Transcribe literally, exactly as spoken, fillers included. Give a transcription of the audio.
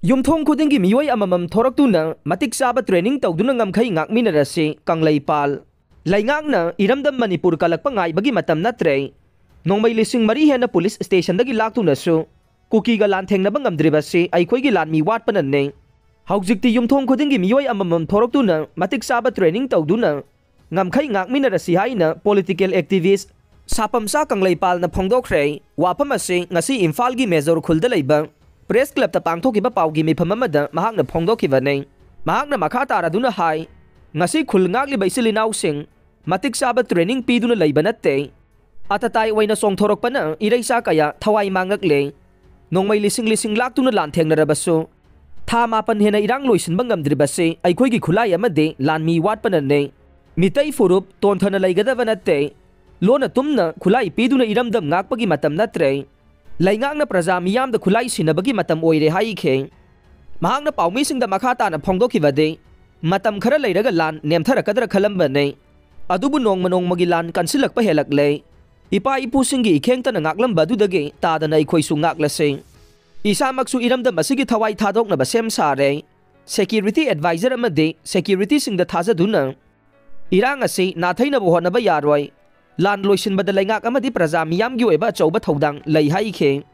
ꯌꯨꯝꯊꯣꯡ ꯈꯨꯗꯤꯡꯒꯤ ꯃꯤꯑꯣꯏ ꯑꯃꯃꯝ ꯊꯣꯔꯛꯇꯨꯅ ꯃꯇꯤꯛ ꯆꯥꯕ training ꯇꯧꯗꯨꯅ ꯉꯝꯈꯩ ꯉꯥꯛꯃꯤꯟꯅꯔꯁꯤ꯫ ꯀꯪꯂꯩꯄꯥꯜ꯫ ꯂꯩꯉꯥꯛꯅ ꯏꯔꯝꯗꯝ ꯃꯅꯤꯄꯨꯔ ꯀꯜꯂꯛꯄ ꯉꯥꯏꯕꯒꯤ ꯃꯇꯝ ꯅꯠꯇ꯭ꯔꯦ꯫ ꯅꯣꯡꯃꯩ ꯂꯤꯁꯤꯡ ꯃꯔꯤ ꯍꯦꯟꯅ police stationꯗꯒꯤ ꯂꯥꯛꯇꯨꯅꯁꯨ ꯀꯨꯀꯤꯒ ꯂꯥꯟꯊꯦꯡꯅꯕ ꯉꯝꯗ꯭ꯔꯤꯕꯁꯤ ꯑꯩꯈꯣꯏꯒꯤ ꯂꯥꯟꯃꯤ ꯋꯥꯠꯄꯅꯅꯦ꯫ ꯍꯧꯖꯤꯛꯇꯤ ꯌꯨꯝꯊꯣꯡ ꯈꯨꯗꯤꯡꯒꯤ ꯃꯤꯑꯣꯏ ꯑꯃꯃꯝ ꯊꯣꯔꯛꯇꯨꯅ ꯃꯇꯤꯛ ꯆꯥꯕ training ꯇꯧꯗꯨꯅ ꯉꯝꯈꯩ ꯉꯥꯛꯃꯤꯟꯅꯔꯁꯤ ꯍꯥꯏꯅ political activist ꯁꯥꯄꯝꯆꯥ ꯀꯪꯂꯩꯄꯥꯜꯅ ꯐꯣꯡꯗꯣꯛꯈ꯭ꯔꯦ꯫ ꯋꯥꯐꯝ ꯑꯁꯤ ꯉꯁꯤ ꯏꯝꯐꯥꯜꯒꯤ ꯃꯦꯖꯣꯔ ꯈꯨꯜꯗ ꯂꯩꯕ Press Clubꯇ ꯄꯥꯡꯊꯣꯛꯈꯤꯕ ꯄꯥꯎꯒꯤ ꯃꯤꯐꯝ ꯑꯃꯗ ꯃꯍꯥꯛꯅ ꯐꯣꯡꯗꯣꯛꯈꯤꯕꯅꯤ꯫ ꯃꯍꯥꯛꯅ ꯃꯈꯥ ꯇꯥꯔꯗꯨꯅ ꯍꯥꯏ, ꯉꯁꯤ ꯈꯨꯜ ꯉꯥꯛꯂꯤꯕ ꯏꯆꯤꯜ ꯏꯅꯥꯎꯁꯤꯡ ꯃꯇꯤꯛ ꯆꯥꯕ training ꯄꯤꯗꯨꯅ ꯂꯩꯕ ꯅꯠꯇꯦ꯫ ꯑꯇꯇꯥꯏ ꯑꯣꯏꯅ ꯆꯣꯡꯊꯣꯔꯛꯄꯅ ꯏꯔꯩꯆꯥ ꯀꯌꯥ ꯊꯋꯥꯏ ꯃꯥꯡꯂꯛꯂꯦ꯫ ꯅꯣꯡꯃꯩ ꯂꯤꯁꯤꯡ ꯂꯤꯁꯤꯡ ꯂꯥꯛꯇꯨꯅ ꯂꯥꯟꯊꯦꯡꯅꯔꯕꯁꯨ ꯊꯥ ꯃꯥꯄꯟ ꯍꯦꯟꯅ ꯏꯔꯥꯡ ꯂꯣꯏꯁꯤꯟꯕ ꯉꯝꯗ꯭ꯔꯤꯕꯁꯤ ꯑꯩꯈꯣꯏꯒꯤ ꯈꯨꯠꯂꯥꯏ ꯑꯃꯗꯤ ꯂꯥꯟꯃꯤ ꯋꯥꯠꯄꯅꯅꯦ꯫ ꯃꯤꯇꯩ ꯐꯨꯔꯨꯞ ꯇꯣꯟꯊꯅ ꯂꯩꯒꯗꯕ ꯅꯠꯇꯦ꯫ ꯂꯣꯟꯅ ꯇꯨꯝꯅ ꯈꯨꯠꯂꯥꯏ ꯄꯤꯗꯨꯅ ꯏꯔꯝꯗꯝ ꯉꯥꯛꯄꯒꯤ ꯃꯇꯝ ꯅꯠꯇ꯭ꯔꯦ꯫ ꯂꯩꯉꯥꯛꯅ ꯄ꯭ꯔꯖꯥ ꯃꯤꯌꯥꯝꯗ ꯈꯨꯠꯂꯥꯏ ꯁꯤꯟꯅꯕꯒꯤ ꯃꯇꯝ ꯑꯣꯏꯔꯦ ꯍꯥꯏꯈꯤ꯫ ꯃꯍꯥꯛꯅ ꯄꯥꯎꯃꯤꯁꯤꯡꯗ ꯃꯈꯥ ꯇꯥꯅ ꯐꯣꯡꯗꯣꯛꯈꯤꯕꯗꯤ, ꯃꯇꯝ ꯈꯔ ꯂꯩꯔꯒ ꯂꯥꯟ ꯅꯦꯝꯊꯔꯛꯀꯗ꯭ꯔꯥ ꯈꯜꯂꯝꯕꯅꯤ꯫ ꯑꯗꯨꯕꯨ ꯅꯣꯡꯃ ꯅꯣꯡꯃꯒꯤ ꯂꯥꯟ ꯀꯟꯁꯤꯜꯂꯛꯄ ꯍꯦꯜꯂꯛꯂꯦ꯫ ꯏꯄꯥ ꯏꯄꯨꯁꯤꯡꯒꯤ ꯏꯈꯦꯡꯇꯅ ꯉꯥꯛꯂꯝꯕ ꯑꯗꯨꯗꯒꯤ ꯇꯥꯗꯅ ꯑꯩꯈꯣꯏꯁꯨ ꯉꯥꯛꯂꯁꯤ꯫ ꯏꯁꯥꯃꯛꯁꯨ ꯏꯔꯝꯗꯝ ꯑꯁꯤꯒꯤ ꯊꯋꯥꯏ ꯊꯥꯗꯣꯛꯅꯕ ꯁꯦꯝ ꯁꯥꯔꯦ꯫ Security advisor ꯑꯃꯗꯤ securityꯁꯤꯡꯗ ꯊꯥꯖꯗꯨꯅ ꯏꯔꯥꯡ ꯑꯁꯤ ꯅꯥꯊꯩꯅꯕ ꯍꯣꯠꯅꯕ ꯌꯥꯔꯣꯏ꯫ ꯂꯥꯟ ꯂꯣꯏꯁꯤꯟꯕꯗ ꯂꯩꯉꯥꯛ ꯑꯃꯗꯤ ꯄ꯭ꯔꯖꯥ ꯃꯤꯌꯥꯝꯒꯤ ꯑꯣꯏꯕ ꯑꯆꯧꯕ ꯊꯧꯗꯥꯡ ꯂꯩ ꯍꯥꯏꯈꯤ꯫